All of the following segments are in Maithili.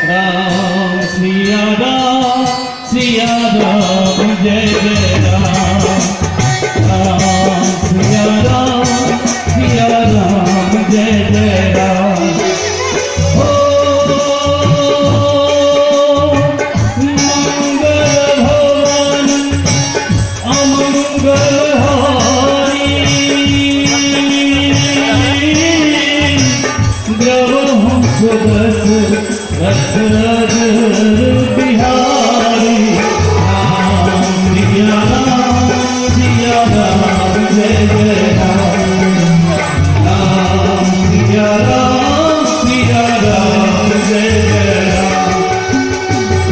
राम सिया राम सिया राम जय जय राम राम सिया राम सिया राम जय जय राम ओ मंगल भवन अमंगल हारी द्रवहु सुदस रथ बिहारी राम सिया राम सिया राम जय जय राम राम सिया राम सिया राम जय जय राम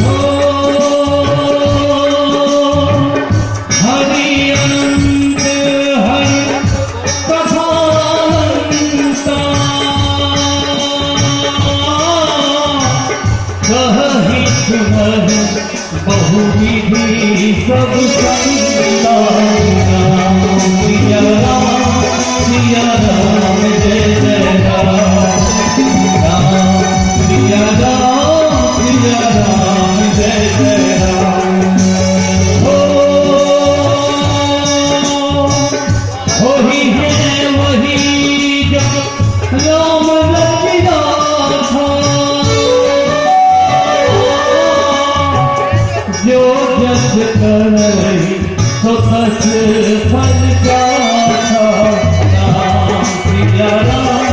ओ हरि अनंत हरि कथा अनंता कहहि सुनहि बहुविधि सब संता राम सिया राम सिया राम जय जय राम राम सिया राम सिया राम जय जय राम हो होही है वही जो राम रघुनाथा जो जस करहि सो तस फल चाखा राम सिया राम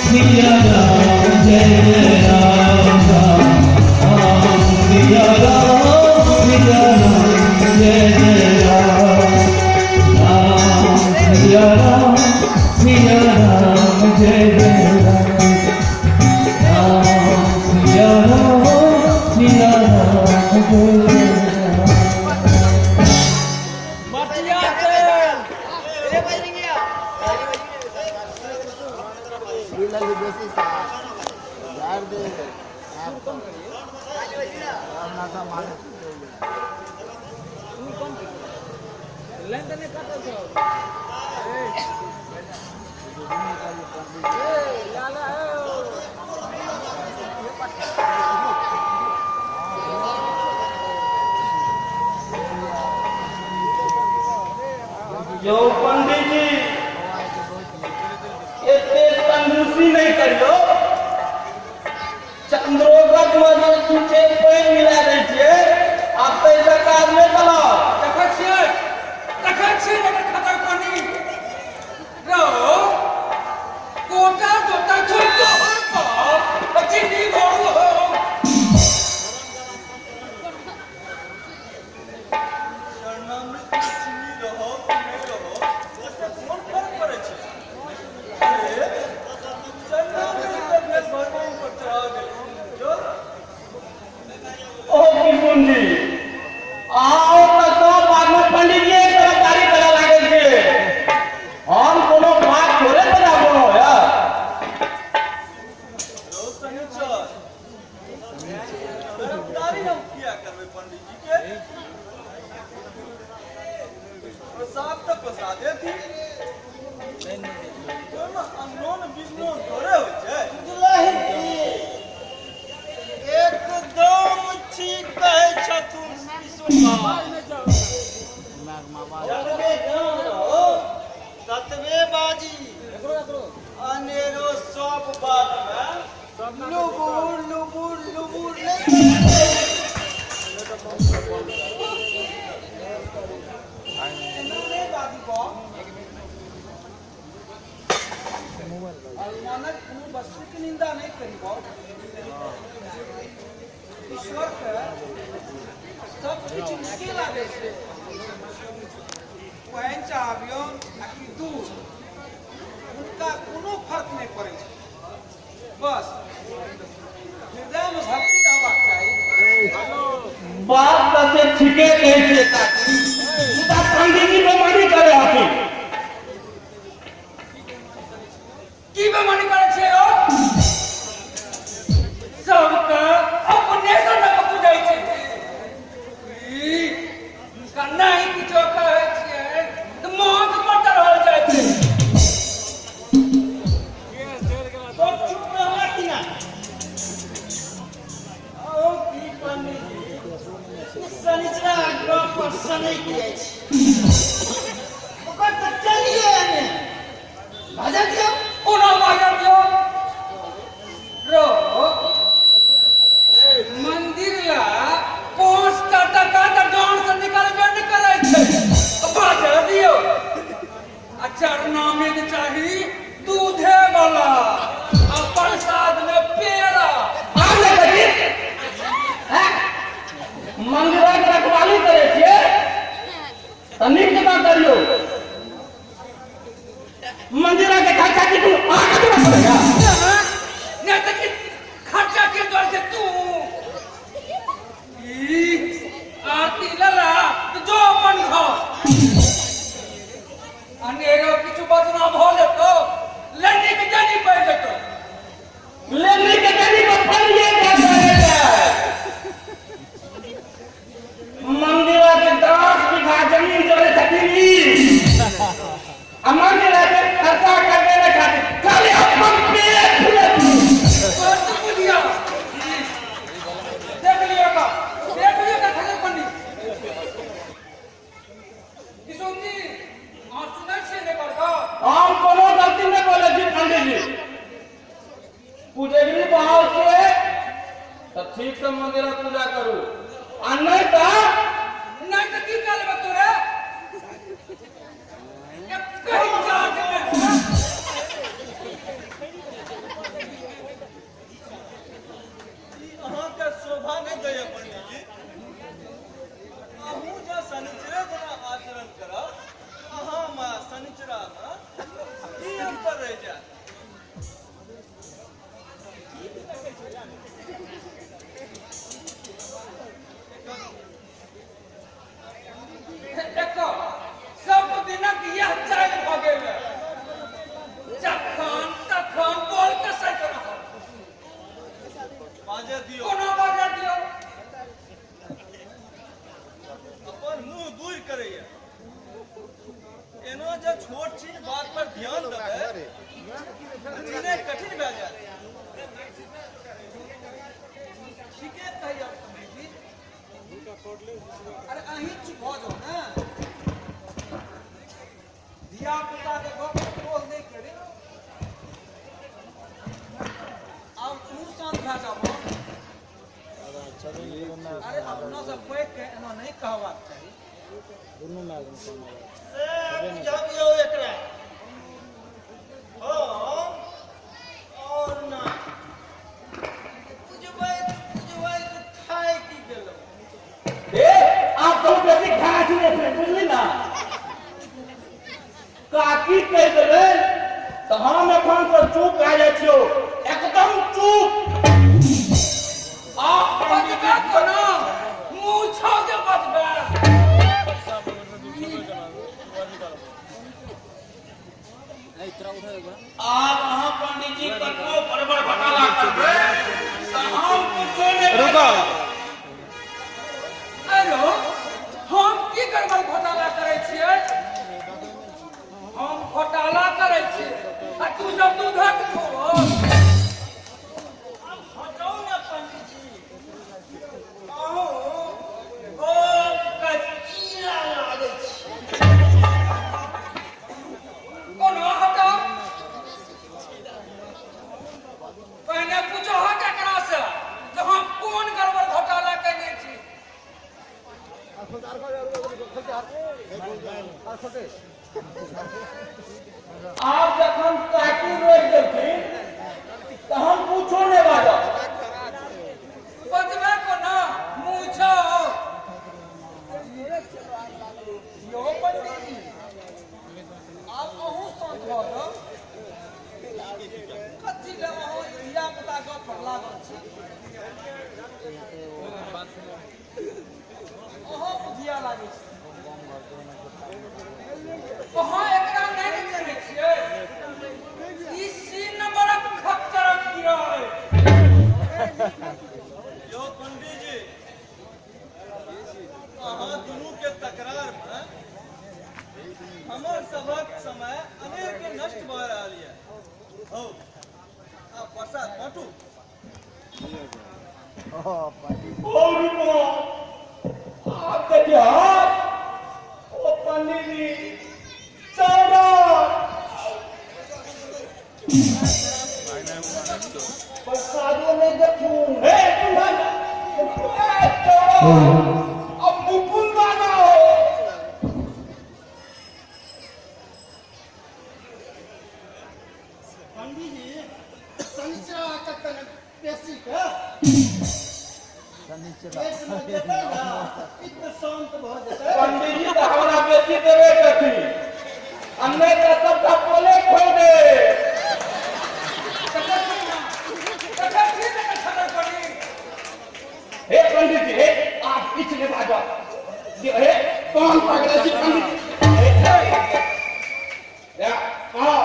सिया राम जय जय राम राम राम सिया राम सिया राम जय जय राम राम सिया राम सिया राम जय जय राम राम सिया राम सिया राम जय जय राम। मटिया तेल यौ पंडीजी एते कंजूसी नहि करियौ चंद्रोगत मे जे छुछे पानि मिला दै छियै आ ताहिसँ काज नहि चलाउ। देखै छियै देखै छियै जकर खतर पानी रौ कोटा जोता छोड़ तोहर बाप चीनी घोरू हो। चरणामृत मे चीनी रहौ कि नहि रहौ ओहिसँ कोन फर्क पड़ै छै। अरे चरणामृत तऽ भेल भगवान पर चढ़ा गेलखिन जो। ओ किशुन जी अहाँ आओर तऽ सब बातमे पंडीजीए तरफदारी करऽ लागल छियै। हम कोनो बात थोड़े बजा बोलहुँ यऽ। रौ शनिचर तरफदारी हम किया करबै पंडीजी के? प्रसाद तऽ प्रसादे थिक, ओहिमे अनोन बिजनोन थोड़े होइ छै। बुझलही एकदम ठीक कहै छथुन किशुन बाबा। जतबे ज्ञान रहो ततबे बाजी, अनेरो सब बातमे लुबुर लुबुर लुबुर नहि एना नहि बाजू बाप। भगवानक कोनो वस्तुके निंदा नहि करी बाप। ईश्वरके सब किछु नीके लागै छै। पानि चाहबियौन आ कि दूध, हुनका कोनो फर्क नहि पड़ै छै। बस हृदयमे भक्ति रहबाक चाही। बात तऽ से ठीके कहै छियै काकी, मुदा पंडीजी बेमानी करै हथिन। की बेमानी करै छियै रौ? सबके अपने सँ ने बुझै छै। ई हुनका नहि किछो कहै छियै तऽ माथ पर चढ़ल जाइ छै। तो चुप रहला कि ना? शनिचरा गप पर सनकि जाइ छै। ओकर तऽ चलिए ने बाजऽ दियौ। कोना बाजऽ दियौ? रो मंदिर ला 5टा टका तऽ डाँड़ से निकलबे नहि करै छै, बाजऽ दियौ। आ चरणामृत चाही दूधे वाला आ प्रसाद में पेड़ा। आब नहि करी मंदिरक रखवाली करै छियै तऽ नीक जकाँ करियौ। मंदिरक खर्चा की कोनो अहाँके देबऽ पड़ैया? नहि तऽ की खर्चा के द्वार से तू ई आरती लला तऽ जो अपन घर, अनेरो किछु बजना भऽ जेतौ, लड़की के जानी पड़ि जेतौ। लेनी के जानी पर पड़िए जाए। मंदिर के 10 बीघा जमीन जोड़े छथिन ई, आ मंदिर के खर्चा करबे नहि खातिर खाली अपन पेट फुलेथिन। तोहर तऽ बुझिया देख लियौ का, देख लियौ का खजर पंडित किशोर जी, अहाँ सुनै छियै ने बड़का? हम कोनो गलती नहि बोलै छी पंडित जी। पुजगरी बहाल छियै तऽ ठीक से मंदिरक पूजा करू, आ नहि तऽ नहि तऽ की कऽ लेबै तोरे? एकहि चाट मे ई अहाँके शोभा नहि दैया पंडीजी। अहूँ जँ शनिचरे जेना आचरण करब, अहाँमे शनिचरामे की अन्तर रहि जायत? देखो, सब दिनक यह चालि भऽ गेल। जखन तखन बोल कसैत रहल। बाजऽ दियौ। कोना बाजऽ दियौ? अपन मुंह दूर करैया। एना जँ छोट छीन बात पर ध्यान देबै तऽ जीनाइ कठिन भए जायत। ठीके कहैया पंडीजी। अरे अहीं चुप भऽ जाउ ने। धिया पुताके गप टोल नहि करी। आब तू शान्त भए जाबो। अरे अपना से पैघ के एना नहि कहबाक चाही। से बुझबियौ एकरा। हम और ना बुझबैत बुझबैत थाकि गेलहुँ। ए आप बहुत बेसी घाच नहि छै, बुझली ना? काकी कहि देबै तऽ हम एखन से चुप भए जाइ छियौ, एकदम चुप। आ बजबे कोना? मुँह छौ जे बजबे? आब अहाँ पंडीजी कतबो गड़बड़ घोटाला करबै तऽ हम कुछो नहि रुको। हेलो, हम की गड़बड़ घोटाला करै छियै? हम घोटाला करै छियै आ तू सब दूधक धोअ। आब हटाउ ने पंडीजी, अहूँ गप के कीड़ा लागै छी। कोना हटाउ? पहिने पूछो ककरा से जे हम कोन गड़बड़ घोटाला केने छी। आब जखन काकी रोकि देलखिन तऽ हम कुछो नहि बाजब। बजबे कोना? मुँह छौ? यौ पंडीजी, आब अहूँ शान्त भऽ जाउ। कथी लए अहाँ ई धिया पुता गप पर लागल छी? अहाँ बुधिया लागै छी। अहाँ एकरा नहि ने चिन्है छियै। ई सीन नंबरक खच्चरक कीड़ा अछि। यौ पंडीजी, अहाँ दुनू के तकरार मे हमर सभक समय अनेर के नष्ट भऽ रहल यऽ। हौ, आ प्रसाद बाँटू। और देखियो ओ पंडित जी चौरा। प्रसादो नहि देखू। हे दुल्हन, ए चौरा, अब मुकुंद दाना हो। पंडीजी, शनिचरा के कने बेसी के पेट में जेतै ने, चित्त शांत भऽ जेतै। पंडित जी तऽ हमरा बेसी देबे कथी आ नहि तऽ सबटा पोले खोल दे। तकर की ना, तकर की तकर खबर पड़ी। हे पंडित जी, हे आप किछु नहि बाजब। हे कान पकड़ै छी पंडित जी। हे, हे, हाँ।